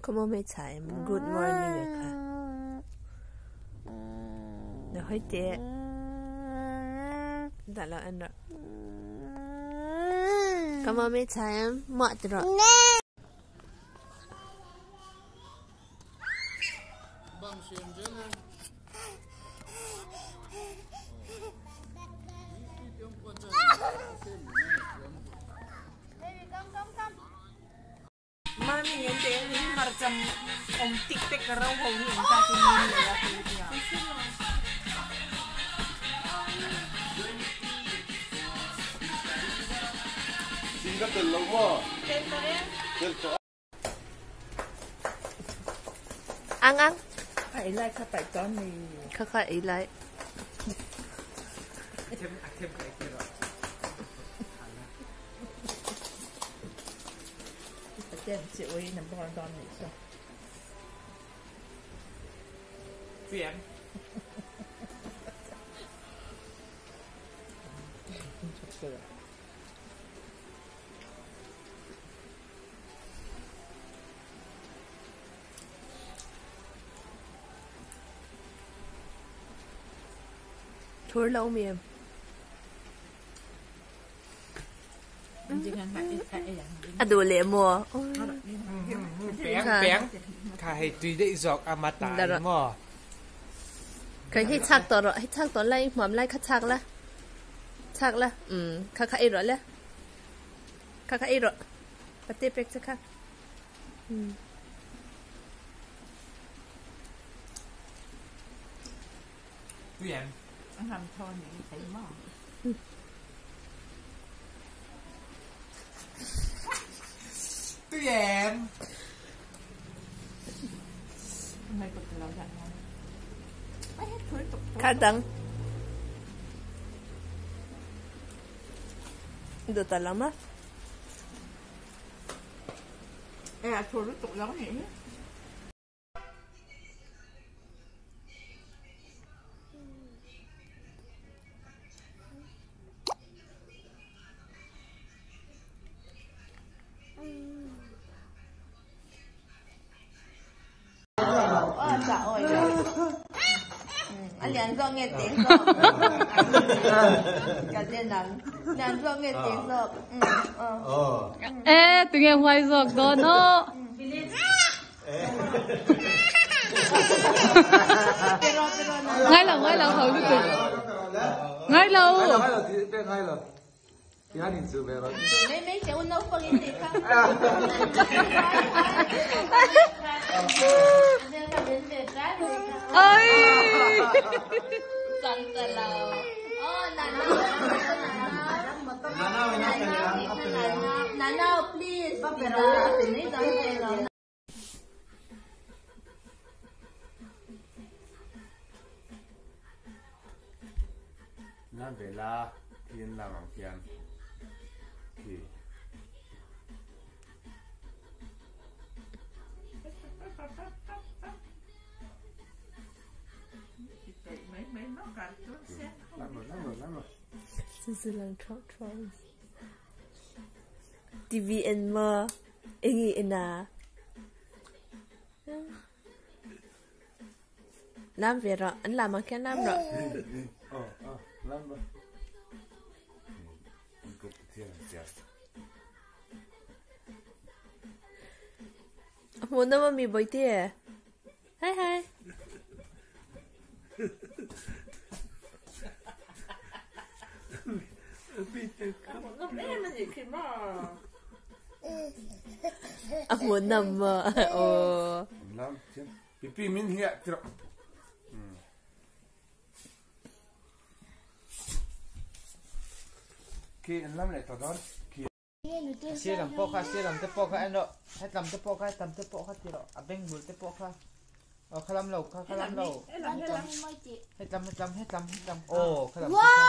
Come on, my time. Good morning, ka. Na hoi te. Da la an ra. Come on, my time. Mo tro. Mami yan te marcham om tik tek rau ho hi ta ti ni la ti ya. Ăn ăn. Phải lại các phải cho mì. Khá khá ý lại. Thua lâu mềm. À đồ lệ mùa. Bén bén. Khai tùy đệ dọc amata mò. Cái hết chắc tỏ rồi, hết chắc tỏ lại, mầm lại khát chắc là. Chắc là, khá khá ít rồi là. Khá khá ít rồi. Bắt tiếp bếc chắc khá. Tuyển. Làm thôi những thấy mò. Tuyển. Khá đắng. Được ta lắm á. À, thôi nó tục lắm nhỉ. 两双嘅顶数，有啲人两双嘅顶数，嗯嗯。哦。诶，点解坏咗个呢？ngay lâu ngay lâu hồi cái ngay lâu. Ngay lâu ngay lâu ngay lâu. 其他年数未啦。你你小脑放喺地方。哎。真噶啦！哦，奶奶，奶奶，please，那别啦，天冷天，去。这是冷床床。TVN mà, anh na. Làm việc rồi, anh làm mà cái làm rồi. Ờ, ờ, làm rồi. Muốn nó mà mì bồi tiề. Hi hi. A hmuh nawm maw aw. Lam thiam. Pipi min hiah tirh. Khi an lam leh tawh dawn. Khi. Sir lam pawh kha sir lam te pawh kha en rawh hetlam te pawh kha hetlam te pawh kha ti rawh a beng bul te pawh kha aw khalam lo kha khalam lo hetlam hetlam hetlam hetlam aw khalam te kha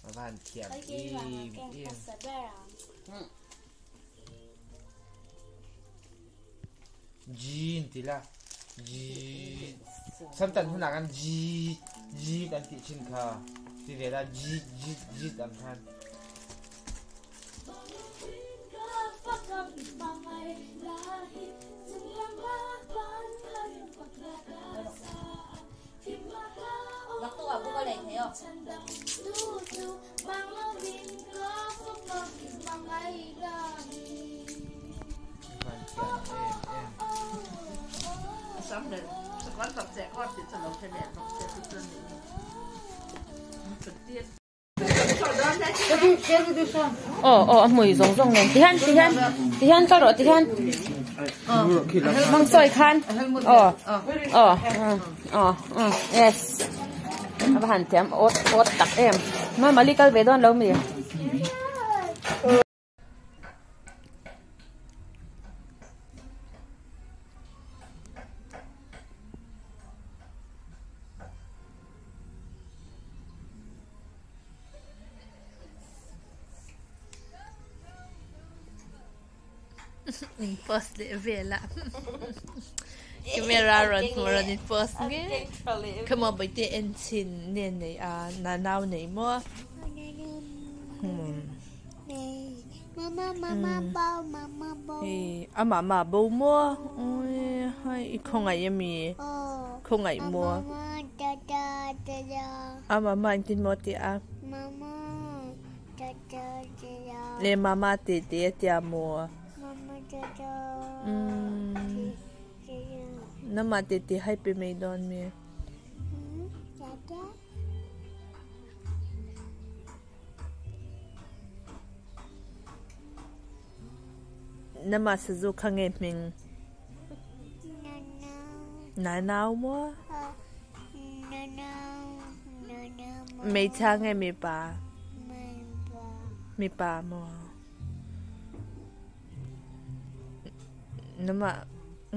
a van thiam em em Jean ti la Jean samtan hunah khan Jeet Jeet an tih thin kha ti ve la Jeet Jeet Jeet ang khan. Aw aw a hmui zawng zawng nen tihian tihian tihian kal rawh tihian hmang sawi khan aw aw aw yes a va han thiam awt awt tak em mama li kal ve dawn lo mi. In post leh vel a camera rawn hmuh rawn in post nge khamaw bawihte en chhin nge nei a nanau nei maw hei amah mah bo maw hei i khawngaih ami khawngaih maw amah mah engtin maw a ti a leh mama tih tih a tia maw umm nangmah tih tih hai pe mai dawn mi. Nangmah sazu kha nge hming? Nanau maw? Hmeichhia nge mipa? Mipa maw? Nangmah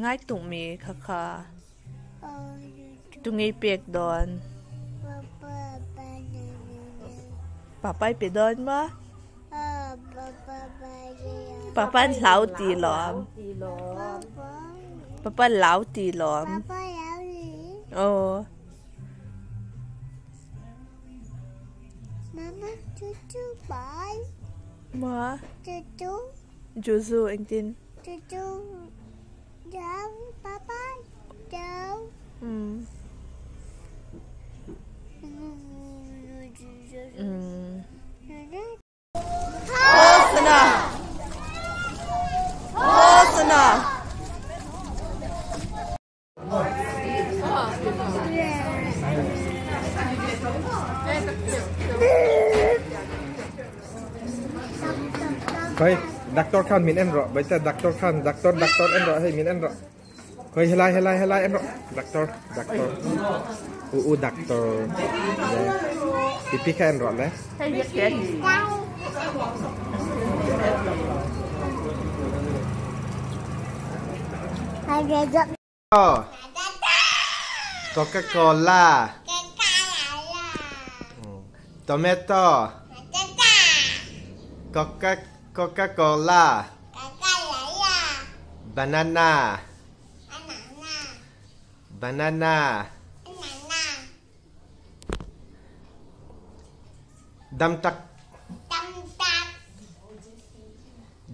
ngai tuk mi kha kha tunge i pek dawn? Papa i pe dawn maw? Papa an hlau ti lawm. Papa an lau ti lawm. Aw. Maw? Juzu engtin? Umm. Umm. Hosana! Hosana! Khoi doctor khan min en rawh baita doctor khan doctor doctor en rawh hei min en rawh khoi helai helai helai en rawh doctor doctor u u doctor pipi kha en rawh le Coca Cola Tomato Coca Coca Cola Banana Banana Damtak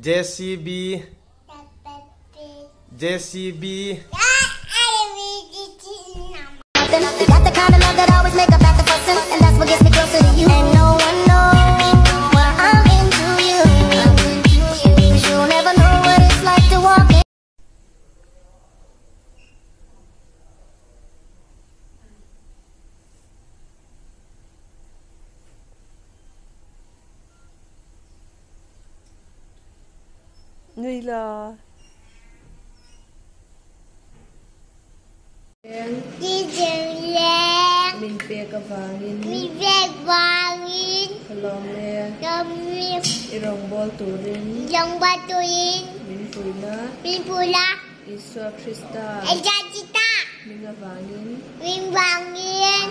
JCB JCB Got the kind of love that always make up after fussing, and that's what gets me closer to you. And no one knows why I'm into you. 'Cause you'll never know what it's like to walk in. Nui la. Min pek avangin. Min pek vangin. Ka lawm e. Lawm e. I rawngbâwl turin. Rawngbâwl turin. Min puina. Min puina. Isua Krista. Isua Krista. Min avangin. Min vangin.